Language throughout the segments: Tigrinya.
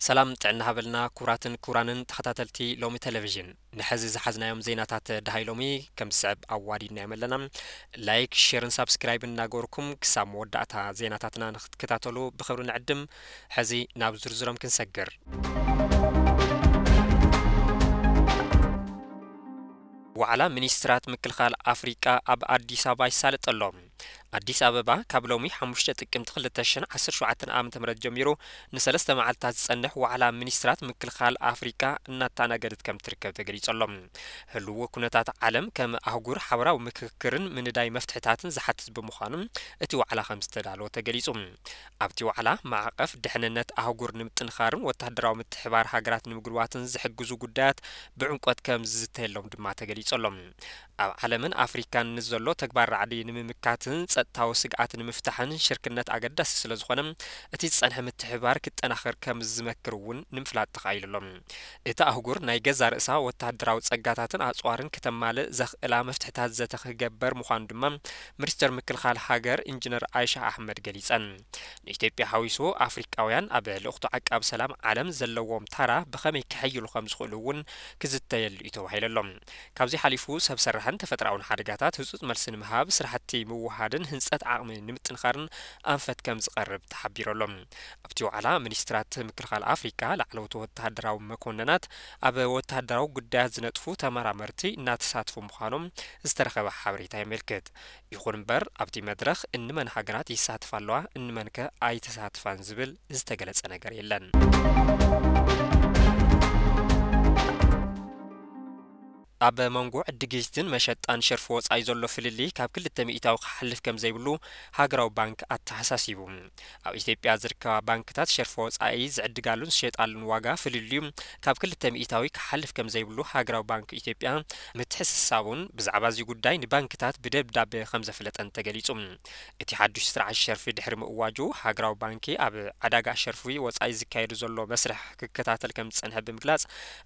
ሰላም ጥዕና ሃበልና ክቡራትን ክቡራንን ተኸታተልቲ ሎሚ ቴሌቪዥን። ንሐዚ ዝሓዝናዮም ዜናታት ደሃይ ሎሚ ከም ዝስዕብ ኣዋዲድናዮም ኣለና። ላይክ፣ ሼርን ሳብስክራይብን እናገበርኩም ክሳብ መወዳእታ ዜናታትና ንክትከታተሉ ብኽብሪ ንዕድም። ሕዚ ናብ ዝርዝሮም ክንሰግር። ዋዕላ ሚኒስትራት ምክልኻል ኣፍሪቃ ኣብ ኣዲስ ኣበባ ይሳለጥ ኣሎ። ኣዲስ ኣበባ ካብ ሎሚ ሓሙሽተ ጥቅምቲ ክልተ ሽሕን ዓሰርተ ሸውዓተን ዓመተ ምህረት ጀሚሩ ንሰለስተ መዓልታት ዝጸንሕ ዋዕላ ሚኒስትራት ምክልኻል ኣፍሪቃ እናተኣናገደት ከም ትርከብ ተገሊጹ ኣሎ። ህልው ኩነታት ዓለም ከም ኣህጉር ሓበራዊ ምክክርን ምንዳይ መፍትሕታትን ዝሓትት ብምዃኑ እቲ ዋዕላ ከም ዝተዳለወ ተገሊጹ። ኣብቲ ዋዕላ ማዕቐፍ ድሕንነት ኣህጉር ንምጥንኻርን ወታደራዊ ምትሕባር ሃገራት ንምጉልባትን ዝሕግዙ ጉዳያት ብዕምቆት ከም ዝዝተየሎም ድማ ተገሊጹ ኣሎ። ኣብ ዓለምን ኣፍሪካን ንዘሎ ተግባር ራዕዲ ንምምካትን ጸጥታዊ ስግኣት ንምፍታሕን ሽርክነት ኣገዳሲ ስለ ዝኾነ፣ እቲ ዝጸንሐ ምትሕብባር ክጠናኸር ከም ዝመክር እውን ንምፍላጥ ተኻኢሉ ኣሎ። እታ ኣህጉር ናይ ገዛ ርእሳ ወተሃደራዊ ጸጋታትን ኣጽዋርን ከተማልእ ዘኽእላ መፍትሕታት ዘተ ክገበር ምዃኑ ድማ ሚኒስተር ምክልኻል ሃገር ኢንጂነር ኣይሻ ኣሕመድ ገሊጸን። ንኢትዮጵያ ሓዊሱ ኣፍሪቃውያን ኣብ ልእኽቶ ዓቃብ ሰላም ዓለም ዘለዎም ታራ ብኸመይ ከሐይሉ ከም ዝኽእሉ እውን ክዝተየሉ እዩ ተባሂሉ ኣሎ። ካብዚ ሓሊፉ ሰብ ሰራሕን ተፈጥራውን ሓደጋታት ህጹጽ መልሲ ንምሃብ ስራሕቲ ምውሃድን ህንጸት ዓቕሚ ንምጥንኻርን ኣንፈት ከም ዝቐርብ ተሓቢሩ ኣሎ። ኣብቲ ዋዕላ ሚኒስትራት ምክልኻል ኣፍሪካ፣ ላዕለዎት ወተሃደራዊ መኮንናት፣ ኣብ ወተሃደራዊ ጉዳያት ዝነጥፉ ተመራመርቲ እናተሳትፉ ምዃኖም ዝተረኸበ ሓበሬታ የመልክት። ይኹን እምበር ኣብቲ መድረኽ እንመን ሃገራት ይሳተፋ ኣለዋ እንመንከ ኣይተሳትፋን ዝብል ዝተገለጸ ነገር የለን። ኣብ መንጎ ዕድጊትን መሸጣን ሸርፊ ወጻኢ ዘሎ ፍልልይ ካብ ክልተ ሚእታዊ ክሓልፍ ከም ዘይብሉ ሃገራዊ ባንክ ኣተሓሳሲቡ። ኣብ ኢትዮጵያ ዝርከባ ባንክታት ሸርፊ ወጻኢ ዝዕድጋሉን ዝሸጣሉን ዋጋ ፍልልዩ ካብ ክልተ ሚእታዊ ክሓልፍ ከም ዘይብሉ ሃገራዊ ባንክ ኢትዮጵያ ምትሕስሳቡን ብዛዕባ እዚ ጉዳይ ንባንክታት ብደብዳበ ከም ዘፍለጠን ተገሊጹ። እቲ ሓዱሽ ስርዓት ሸርፊ ድሕሪ ምእዋጁ ሃገራዊ ባንኪ ኣብ ዕዳጋ ሸርፊ ወጻኢ ዝካየዱ ዘሎ መስርሕ ክከታተል ከም ዝጸንሐ ብምግላጽ፣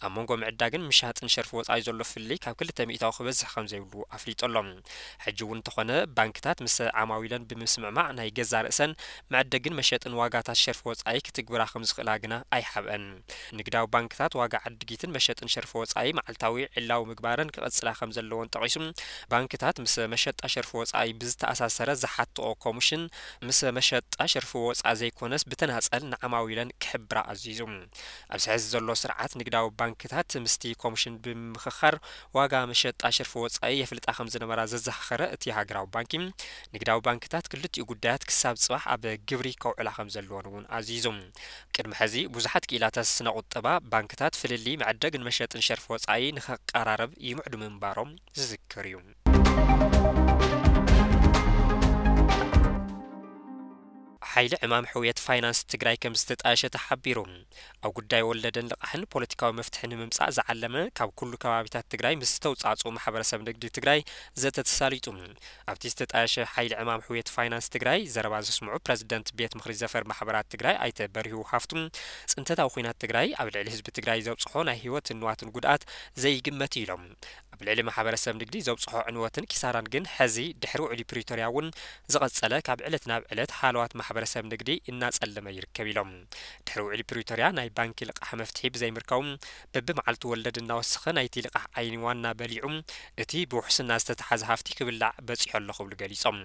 ኣብ መንጎ ምዕዳግን ምሻጥን ሸርፊ ወጻኢ ዘሎ ፍልልይ ካብ ክልተ ሚእታዊ ክበዝሕ ከም ዘይብሉ ኣፍሊጡ ኣሎ። ሕጂ እውን እንተኾነ ባንክታት ምስ ዓማዊለን ብምስምዕማዕ ናይ ገዛ ርእሰን መዕደግን መሸጥን ዋጋታት ሸርፊ ወጻኢ ክትግብራ ከም ዝኽእላ ግና ኣይሓብአን። ንግዳዊ ባንክታት ዋጋ ዕድጊትን መሸጥን ሸርፊ ወጻኢ መዓልታዊ ዕላዊ ምግባረን ክቐጽላ ከም ዘለወን ጠቒሱ፣ ባንክታት ምስ መሸጣ ሸርፊ ወጻኢ ብዝተኣሳሰረ ዝሓትኦ ኮሚሽን ምስ መሸጣ ሸርፊ ወጻኢ ዘይኮነስ ብተናጸል ንዓማዊለን ክሕብራ ኣዚዙ። ኣብዚ ሕዚ ዘሎ ስርዓት ንግዳዊ ባንክታት ምስቲ ኮሚሽን ብምምኽኻር ዋጋ መሸጣ ሸርፊ ወጻኢ የፍልጣ ከም ዝነበራ ዘዘኻኸረ እቲ ሃገራዊ ባንኪ፣ ንግዳዊ ባንክታት ክልቲኡ ጉዳያት ክሳብ ጽባሕ ኣብ ግብሪ ከውዕላ ከም ዘለወን እውን ኣዚዙ። ቅድሚ ሕዚ ብዙሓት ክኢላታት ስነ ቁጠባ ባንክታት ፍልልይ መዕደግን መሸጥን ሸርፊ ወጻኢ ንኸቀራረብ ይምዕዱ ምንባሮም ዝዝከር እዩ። ሓይሊ ዕማም ሕውየት ፋይናንስ ትግራይ ከም ዝተጣየሸ ተሓቢሩ። ኣብ ጉዳይ ወለደን ልቓሕን ፖለቲካዊ መፍትሒ ንምምጻእ ዝዓለመ ካብ ኩሉ ከባቢታት ትግራይ ምስ ዝተውጻእጽኡ ማሕበረሰብ ንግዲ ትግራይ ዘተ ተሳሊጡ። ኣብቲ ዝተጣየሸ ሓይሊ ዕማም ሕውየት ፋይናንስ ትግራይ ዘረባ ዘስምዑ ፕረዚደንት ቤት ምኽሪ ዘፈር ማሕበራት ትግራይ ኣይተ በሪሁ ሃፍቱ፣ ጽንተታዊ ኲናት ትግራይ ኣብ ልዕሊ ህዝቢ ትግራይ ዘብጽሖ ናይ ህይወትን ንዋትን ጉድኣት ዘይግመት እዩ ኢሎም። ኣብ ልዕሊ ማሕበረሰብ ንግዲ ዘብጽሖ ዕንወትን ኪሳራን ግን ሕዚ ድሕሪ ውዕሊ ፕሪቶርያ እውን ዝቐጸለ ካብ ዕለት ናብ ዕለት ሃለዋት ማሕበረሰብ ንግዲ እናጸለመ ይርከብ ኢሎም። ድሕሪ ውዕሊ ፕሪቶርያ ናይ ባንኪ ልቓሕ መፍትሒ ብዘይምርካቡ በብመዓልቱ ወለድ እናወሰኸ ናይቲ ልቓሕ ዓይኒ ዋና በሊዑ እቲ ብውሕስና ዝተተሓዘ ሃፍቲ ክብላዕ በጺሑ ኣሎ ክብሉ ገሊጾም።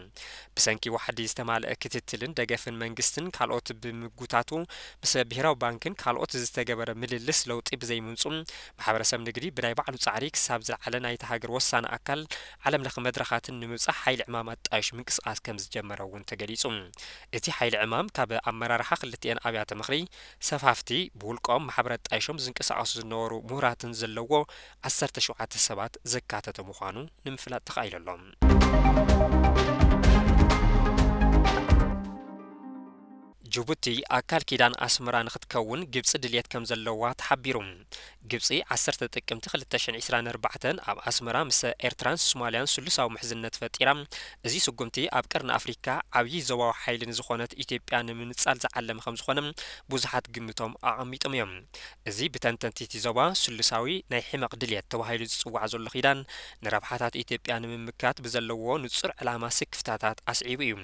ብሰንኪ ዋሕዲ ዝተማልአ ክትትልን ደገፍን መንግስትን ካልኦት ብምጉታቱ ምስ ብሄራዊ ባንክን ካልኦት ዝተገበረ ምልልስ ለውጢ ብዘይምምጹ ማሕበረሰብ ንግዲ ብናይ ባዕሉ ጻዕሪ ክሳብ ዝለዓለ ናይታ ሃገር ወሳኒ ኣካል ዓለም ለኸ መድረኻትን ንምብጻሕ ሓይሊ ዕማም ኣጣይሹ ምንቅስቃስ ከም ዝጀመረ እውን ተገሊጹ። እቲ ሓይሊ ዕማም ካብ ኣመራርሓ ክልቲኤን ኣብያተ ምኽሪ፣ ሰፋፍቲ፣ ብውልቆም ማሕበረ ኣጣይሾም ዝንቀሳቐሱ ዝነበሩ ምሁራትን ዘለዎ ዓሰርተ ሸውዓተ ሰባት ዘካተተ ምዃኑ ንምፍላጥ ተኻኢሉ ኣሎ። ጅቡቲ ኣካል ኪዳን ኣስመራ ንክትከውን ግብጺ ድልየት ከም ዘለዋ ተሓቢሩ። ግብጺ ዓሰርተ ጥቅምቲ ክልተ ሽሕን ዕስራን ኣርባዕተን ኣብ ኣስመራ ምስ ኤርትራን ሶማልያን ስሉሳዊ ምሕዝነት ፈጢራ። እዚ ስጉምቲ ኣብ ቀርኒ ኣፍሪካ ዓብዪ ዞባዊ ሓይሊ ንዝኾነት ኢትዮጵያ ንምንጻል ዝዓለመ ከም ዝኾነ ብዙሓት ግምቶም ኣቐሚጦም እዮም። እዚ ብተንተንቲ እቲ ዞባ ስሉሳዊ ናይ ሕመቕ ድልየት ተባሂሉ ዝጽዋዕ ዘሎ ኪዳን ንረብሓታት ኢትዮጵያ ንምምካት ብዘለዎ ንጹር ዕላማ ስክፍታታት ኣስዒቡ እዩ።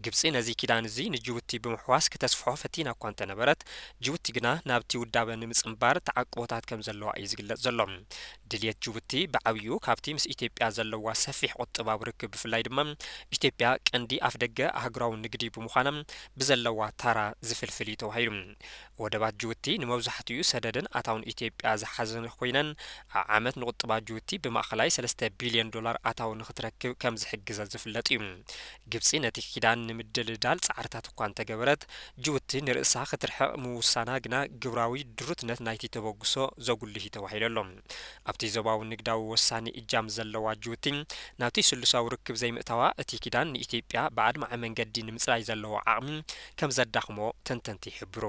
ግብጺ ነዚ ኪዳን እዚ ንጅቡቲ ብምሕዋስ እስክተስፍሖ ፈቲና እኳ እንተነበረት፣ ጅቡቲ ግና ናብቲ ውዳበ ንምጽንባር ተዓቅቦታት ከም ዘለዋ እዩ ዝግለጽ ዘሎ። ድልየት ጅቡቲ ብዓብዩ ካብቲ ምስ ኢትዮጵያ ዘለዋ ሰፊሕ ቁጠባዊ ርክብ፣ ብፍላይ ድማ ኢትዮጵያ ቀንዲ ኣፍደገ ኣህጉራዊ ንግዲ ብምዃና ብዘለዋ ታራ ዝፍልፍል እዩ ተባሂሉ። ወደባት ጅቡቲ ንመብዛሕትኡ ሰደድን ኣታውን ኢትዮጵያ ዝሓዘ ኮይነን፣ ኣብ ዓመት ንቁጠባ ጅቡቲ ብማእኸላይ ሰለስተ ቢልዮን ዶላር ኣታዊ ንክትረክብ ከም ዝሕግዘ ዝፍለጥ እዩ። ግብጺ ነቲ ኪዳን ንምድልዳል ጻዕርታት እኳ እንተገበረት፣ ጅቡቲ ንርእሳ ክትርሕቕ ምውሳና ግና ግብራዊ ድሩትነት ናይቲ ተበግሶ ዘጉልህ እዩ ተባሂሉ ኣሎ። ኣብቲ ዞባዊ ንግዳዊ ወሳኒ እጃም ዘለዋ ጅቡቲ፣ ናብቲ ስሉሳዊ ርክብ ዘይምእታዋ፣ እቲ ኪዳን ንኢትዮጵያ ብኣድማዒ መንገዲ ንምጽራይ ዘለዎ ዓቕሚ ከም ዘዳኽሞ ተንተንቲ ይሕብሩ።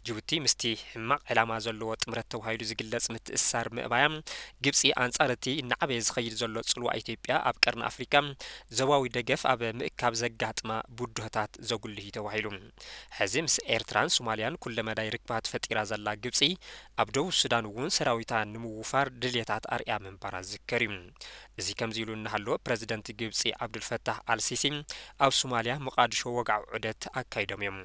ጅቡቲ ምስቲ ሕማቕ ዕላማ ዘለዎ ጥምረት ተባሂሉ ዝግለጽ ምትእስሳር ምእባያ፣ ግብጺ ኣንጻር እቲ እናዓበየ ዝኸይድ ዘሎ ጽልዋ ኢትዮጵያ ኣብ ቀርኒ ኣፍሪቃ ዞባዊ ደገፍ ኣብ ምእካብ ዘጋጥማ ብድሆታት ዘጉልህ እዩ ተባሂሉ። ሕዚ ምስ ኤርትራን ሶማልያን ኩለመዳይ ርክባት ፈጢራ ዘላ ግብጺ፣ ኣብ ደቡብ ሱዳን እውን ሰራዊታ ንምውፋር ድልየታት ኣርያ ምንባራ ዝዝከር እዩ። እዚ ከምዚ ኢሉ እናሃለወ፣ ፕረዚደንት ግብጺ ዓብዱልፈታህ ኣልሲሲ ኣብ ሶማልያ ሞቃዲሾ ወግዓዊ ዑደት ኣካይዶም እዮም።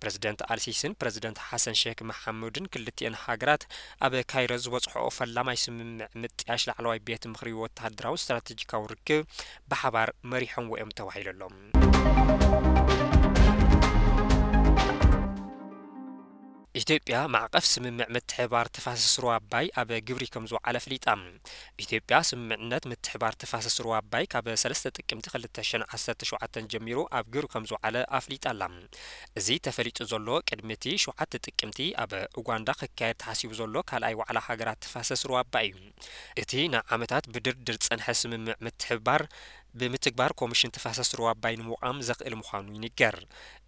ፕረዚደንት ኣልሲሲን ፕረዚደንት ሓሰን ሼክ መሓሙድን ክልቲኤን ሃገራት ኣብ ካይሮ ዝበጽሕኦ ፈላማይ ስምምዕ ምጥያሽ ላዕለዋይ ቤት ምኽሪ ወተሃደራዊ ስትራቴጂካዊ ርክብ ብሓባር መሪሖምዎ እዮም ተባሂሉ ኣሎ። ኢትዮጵያ ማዕቐፍ ስምምዕ ምትሕብባር ተፋሰስ ሩባ ኣባይ ኣብ ግብሪ ከም ዝወዓለ ኣፍሊጣ። ኢትዮጵያ ስምምዕነት ምትሕብባር ተፋሰስ ሩባ ኣባይ ካብ ሰለስተ ጥቅምቲ ክልተ ሽሕን ዓሰርተ ሸውዓተን ጀሚሩ ኣብ ግብሪ ከም ዝወዓለ ኣፍሊጣ ኣላ። እዚ ተፈሊጡ ዘሎ ቅድሚ እቲ ሸውዓተ ጥቅምቲ ኣብ ኡጋንዳ ክካየድ ተሓሲቡ ዘሎ ካልኣይ ዋዕላ ሃገራት ተፋሰስ ሩባ ኣባይ እዩ። እቲ ንዓመታት ብድርድር ዝጸንሐ ስምምዕ ምትሕብባር ብምትግባር ኮሚሽን ተፋሰስ ሩባ ኣባይ ንምቋም ዘኽእል ምዃኑ ይንገር።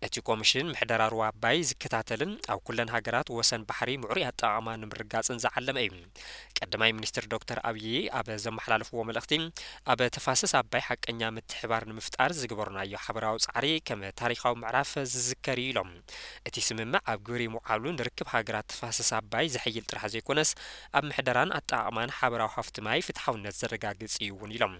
እቲ ኮሚሽን ምሕደራ ሩባ ኣባይ ዝከታተልን ኣብ ኩለን ሃገራት ወሰን ባሕሪ ምዕሩይ ኣጠቓቕማ ንምርጋጽን ዝዓለመ እዩ። ቀዳማይ ሚኒስትር ዶክተር ኣብዪ ኣብ ዘመሓላለፍዎ መልእኽቲ፣ ኣብ ተፋሰስ ኣባይ ሓቀኛ ምትሕባር ንምፍጣር ዝገበርናዮ ሓበራዊ ጻዕሪ ከም ታሪኻዊ ምዕራፍ ዝዝከር እዩ ኢሎም። እቲ ስምምዕ ኣብ ግብሪ ምውዓሉ ንርክብ ሃገራት ተፋሰስ ኣባይ ዘሐይል ጥራሕ ዘይኮነስ፣ ኣብ ምሕደራን ኣጠቓቕማን ሓበራዊ ሃፍቲ ማይ ፍትሓውነት ዘረጋግጽ እዩ እውን ኢሎም።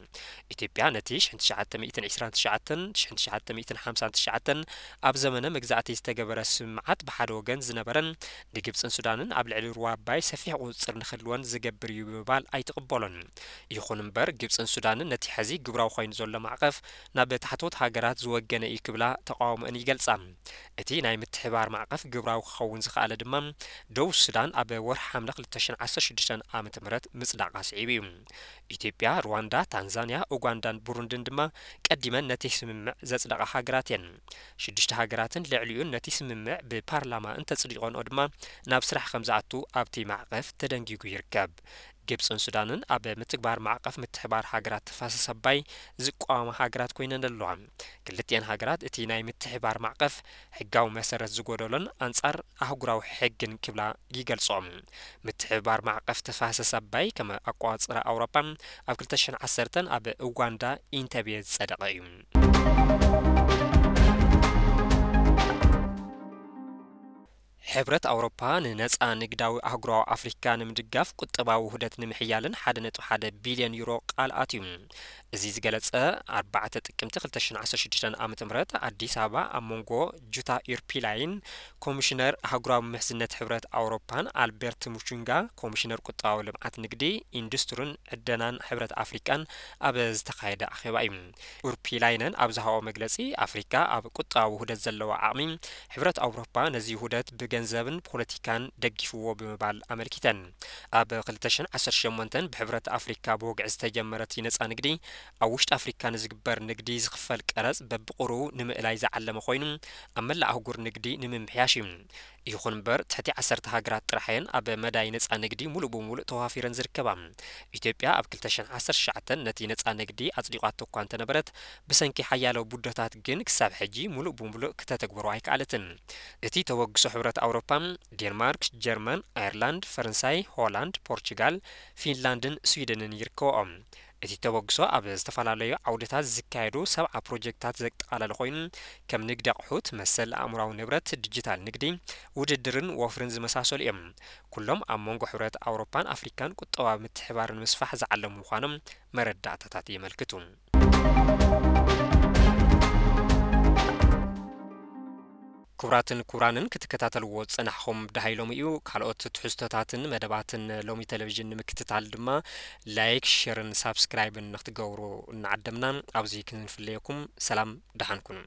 ኢትዮጵያ ነቲ ሽሕን ትሽዓተ ሚእትን ዕስራን ትሽዓተን፣ ሽሕን ትሽዓተ ሚእትን ሓምሳን ትሽዓተን ኣብ ዘመነ መግዛእቲ ዝተገበረ ስምምዓት ብሓደ ወገን ዝነበረን ንግብጽን ሱዳንን ኣብ ልዕሊ ሩባ ኣባይ ሰፊሕ ቁጽጽር ንክህልወን ዝገብር እዩ ብምባል ኣይትቕበሎን። ይኹን እምበር፣ ግብጽን ሱዳንን ነቲ ሕዚ ግብራዊ ኮይኑ ዘሎ ማዕቐፍ ናብ ታሕተዎት ሃገራት ዝወገነ እዩ ክብላ ተቃውሞአን ይገልጻ። እቲ ናይ ምትሕባር ማዕቐፍ ግብራዊ ክኸውን ዝኸኣለ ድማ፣ ደቡብ ሱዳን ኣብ ወርሒ ሓምለ ክልተ ሽሕን ዓሰርተ ሽዱሽተን ዓመተ ምህረት ምጽዳቓ ስዒቡ እዩ። ኢትዮጵያ፣ ሩዋንዳ፣ ታንዛንያ፣ ኡጋንዳን ቡሩንድን ድማ ቀዲመን ነቲ ስምምዕ ዘጽደቓ ሃገራት እየን። ሽዱሽተ ሃገራትን ልዕሊኡን ነቲ ስምምዕ ብፓርላማ እንተጽዲቖንኦ ድማ ናብ ስራሕ ከም ዝኣቱ ኣብቲ ማዕቐፍ ተደንጊጉ ይርከብ። ግብጽን ሱዳንን ኣብ ምትግባር ማዕቐፍ ምትሕባር ሃገራት ተፋሰስ ኣባይ ዝቋወማ ሃገራት ኮይነን ኣለዋ። ክልቲኤን ሃገራት እቲ ናይ ምትሕባር ማዕቐፍ ሕጋዊ መሰረት ዝጎደሎን ኣንጻር ኣህጉራዊ ሕግን ክብላ ይገልጾ። ምትሕባር ማዕቐፍ ተፋሰስ ኣባይ ከም ኣቆጻጽራ ኣውሮፓ ኣብ ክልተ ሽሕን ዓሰርተን ኣብ ኡጋንዳ ኢንተቤ ዝጸደቐ እዩ። ሕብረት ኣውሮፓ ንነጻ ንግዳዊ ኣህጉራዊ ኣፍሪካ ንምድጋፍ ቁጠባዊ ውህደት ንምሕያልን ሓደ ነጥቢ ሓደ ቢልዮን ዩሮ ቃል ኣትዩ። እዚ ዝገለጸ፣ ኣርባዕተ ጥቅምቲ ክልተ ሽሕን ዓሰርተ ሽዱሽተን ዓመተ ምህረት ኣዲስ ኣበባ ኣብ መንጎ ጁታ ዩርፒላይን ኮሚሽነር ኣህጉራዊ ምሕዝነት ሕብረት ኣውሮፓን ኣልቤርት ሙቹንጋ ኮሚሽነር ቁጠባዊ ልምዓት፣ ንግዲ፣ ኢንዱስትሪን ዕደናን ሕብረት ኣፍሪቃን ኣብ ዝተኻየደ ኣኼባ እዩ። ኡርፒላይነን ኣብ ዝሃቦ መግለጺ፣ ኣፍሪካ ኣብ ቁጠባዊ ውህደት ዘለዋ ዓቕሚ ሕብረት ኣውሮፓ ነዚ ውህደት ብገንዘብን ፖለቲካን ደጊፍዎ ብምባል ኣመልኪተን። ኣብ ክልተ ሽሕን ዓሰርተ ሸሞንተን ብሕብረት ኣፍሪካ ብወግዒ ዝተጀመረ እቲ ነጻ ንግዲ ኣብ ውሽጢ ኣፍሪካ ንዝግበር ንግዲ ዝኽፈል ቀረጽ በብቑሩቡ ንምእላይ ዝዓለመ ኮይኑ፣ ኣብ መላእ ኣህጉር ንግዲ ንምምሕያሽ እዩ። ይኹን እምበር፣ ትሕቲ ዓሰርተ ሃገራት ጥራሕ እየን ኣብ መዳይ ነጻ ንግዲ ሙሉእ ብሙሉእ ተዋፊረን ዝርከባ። ኢትዮጵያ ኣብ ክልተ ሽሕን ዓሰርተ ትሽዓተን ነቲ ነጻ ንግዲ ኣጽዲቋቶ እኳ እንተነበረት፣ ብሰንኪ ሓያሎ ቡዶታት ግን ክሳብ ሕጂ ሙሉእ ብሙሉእ ክተተግብሮ ኣይከኣለትን። እቲ ተበግሶ ሕብረት ኣውሮፓ፣ ዴንማርክ፣ ጀርመን፣ ኣየርላንድ፣ ፈረንሳይ፣ ሆላንድ፣ ፖርቹጋል፣ ፊንላንድን ስዊድንን ይርከብኦም። እቲ ተበግሶ ኣብ ዝተፈላለዩ ዓውድታት ዝካየዱ ሰብዓ ፕሮጀክትታት ዘጠቓለለ ኮይኑ፣ ከም ንግዲ ኣቑሑት፣ መሰል ኣእምራዊ ንብረት፣ ዲጂታል ንግዲ፣ ውድድርን ወፍርን ዝመሳሰሉ እዮም። ኩሎም ኣብ መንጎ ሕብረት ኣውሮፓን ኣፍሪካን ቁጠባዊ ምትሕባር ንምስፋሕ ዝዓለሙ ምዃኖም መረዳእታታት የመልክቱ። ክቡራትን ክቡራንን ክትከታተልዎ ዝጸናሕኹም ደሃይ ሎሚ እዩ። ካልኦት ትሕዝቶታትን መደባትን ሎሚ ቴሌቪዥን ንምክትታል ድማ ላይክ፣ ሸርን ሳብስክራይብን ንክትገብሩ እናዓደምና ኣብዚ ክንፍለየኩም ሰላም ደሓን ኩኑ።